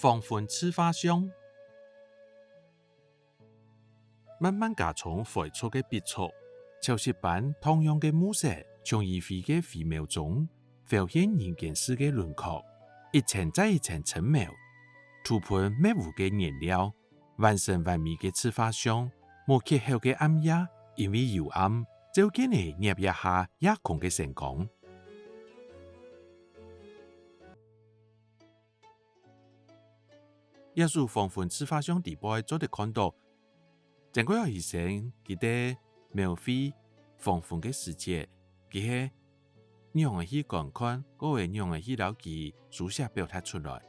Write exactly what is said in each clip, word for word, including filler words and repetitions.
黃昏自畫像。漫漫家中飛出个筆觸，潮汐般蕩漾个暮色，像餘暉个飛秒中，浮現人間世个輪廓，一層再一層深描，塗噴墨澬个顏料， 完成完美个自畫像，無缺口个暗夜，因為幽暗，照見了睨一下夜空个星光。這首黃昏自畫像底背做得看到，曾貴學醫生佢在描繪黃昏个時節， 佢係仰仔去觀看，過後仰仔去摎佢書寫表達出來。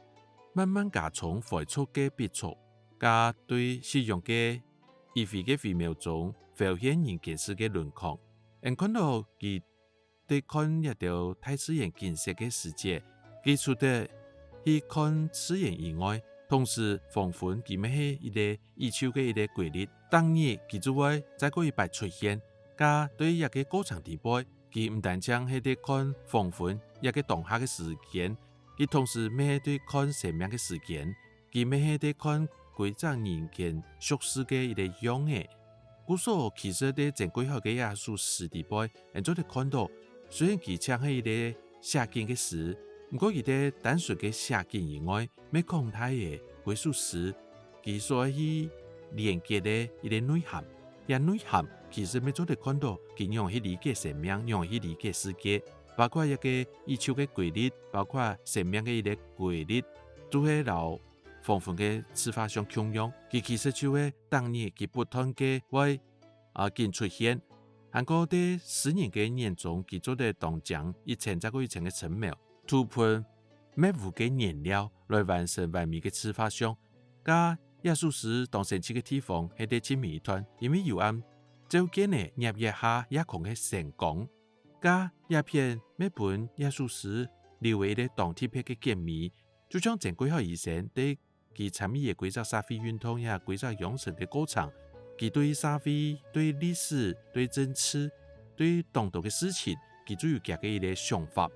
漫漫家中飛出个筆觸，佮對夕陽个餘暉个飛秒中浮現人間世个輪廓。𫣆看到佢在看這兜大自然景色个時節，佢除忒去看自然以外，同時黃昏佢乜係一個宇宙个一個規律，逐日佢就會再過一擺出現。 該對這個過程底背，佢毋單淨係在看黃昏這個當下个時間，佢同時乜係在看生命个時間，佢乜係在看歸隻人間俗世个一個樣仔。故所其實在曾貴學个這首詩底背，𫣆做得看到，雖然佢淨係一個寫景个詩，毋過佢在單純个寫景以外， 乜擴大个歸屬詩，佢所愛去連結个一個內涵。這內涵其實乜做得看到佢仰仔去理解生命，仰仔去理解世界，包括一個宇宙个規律，包括生命个一個規律，都係摎黃昏个自畫像共樣。佢其實就係逐日佢不斷个會 啊，緊出現。還過在詩人个眼中，佢做得當將一層再過一層个深描，塗噴墨澬个顏料來完成完美个自畫像。該這首詩當生趣个地方，係在盡尾一段，因為幽暗，照見了睨一下夜空个星光。該這片乜分這首詩留了一個當特別个結尾，就像曾貴學醫生在 佢參與个歸隻社會運動也歸隻養成个過程，佢對社會、對歷史、對政治、對當多个事情，佢都有佢个一個想法。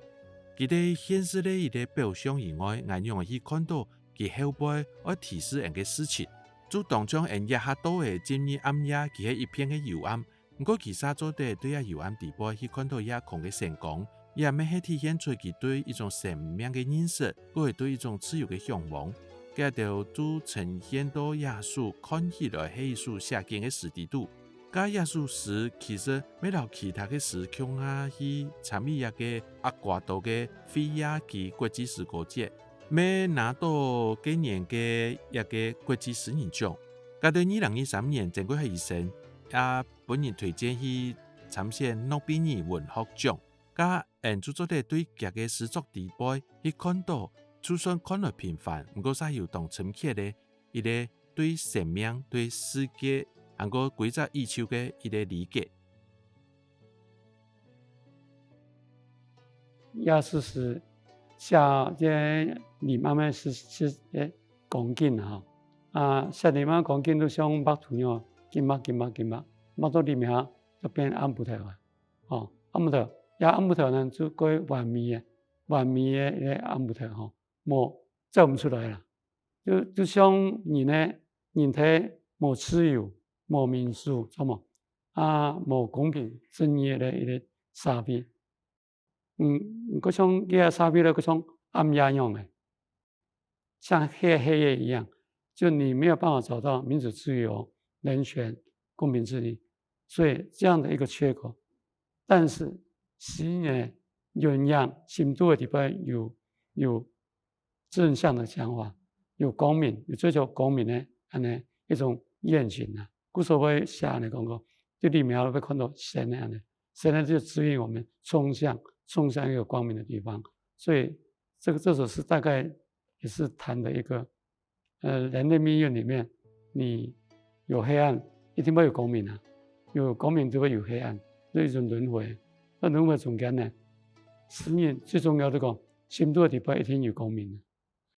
佢在現實个一個表象以外，𠊎仰仔去看到佢後背愛提示𫣆个事情，就當像𫣆這下到个今日暗夜，佢係一片个幽暗， 毋過佢煞做得對這幽暗底背去看到夜空个星光，也乜係體現出佢對一種生命个認識，過係對一種自由个向往。該兜都呈現到這首看起來係一首寫景个詩底肚。該這首詩其實乜摎其他个詩共下去參與這個厄瓜多个費亞基國際詩歌節，乜拿到該年个一個國際詩人獎。該對二零二三年曾貴學醫生也 分人推薦去參選諾貝爾文學獎。該𫣆就做得對佢个詩作底背去看到，就算看來平凡，毋過煞有當深刻个一個對生命、對世界，還過歸隻宇宙个一個理解。也係寫這裡面个事，事，个光景啊，吼。啊，寫裡面光景就像畫圖樣，緊畫，緊畫，緊畫，畫到裡面啊， 就變暗晡頭啊。吼，暗晡頭，這暗晡頭呢，就過完美个，完美个一個暗晡頭吼，無，走毋出來啦。就，就像人呢，人體無自由、無民主，著無？啊，無公平、正義个一個社會。嗯，毋過像這個社會呢，就像暗夜樣个。 像黑黑夜一樣，就你沒有辦法找到民主、自由、人權、公平正義，所以這樣的一個缺口。但是詩人呢，有影，心肚个地方有，有正向的想法，有光明，有追求光明的，恁呢一種願景啊。故所會寫恁呢講過，就裡面會看到神的恁呢，神呢就指引我們衝向，衝向一個光明的地方。所以這個，這首詩大概 也是談的一個，呃，人類命運裡面，你有黑暗，一定會有光明啊，有光明就會有黑暗，這一種輪迴。那輪迴中間呢，詩人最重要个講，心肚个地方一定有光明的。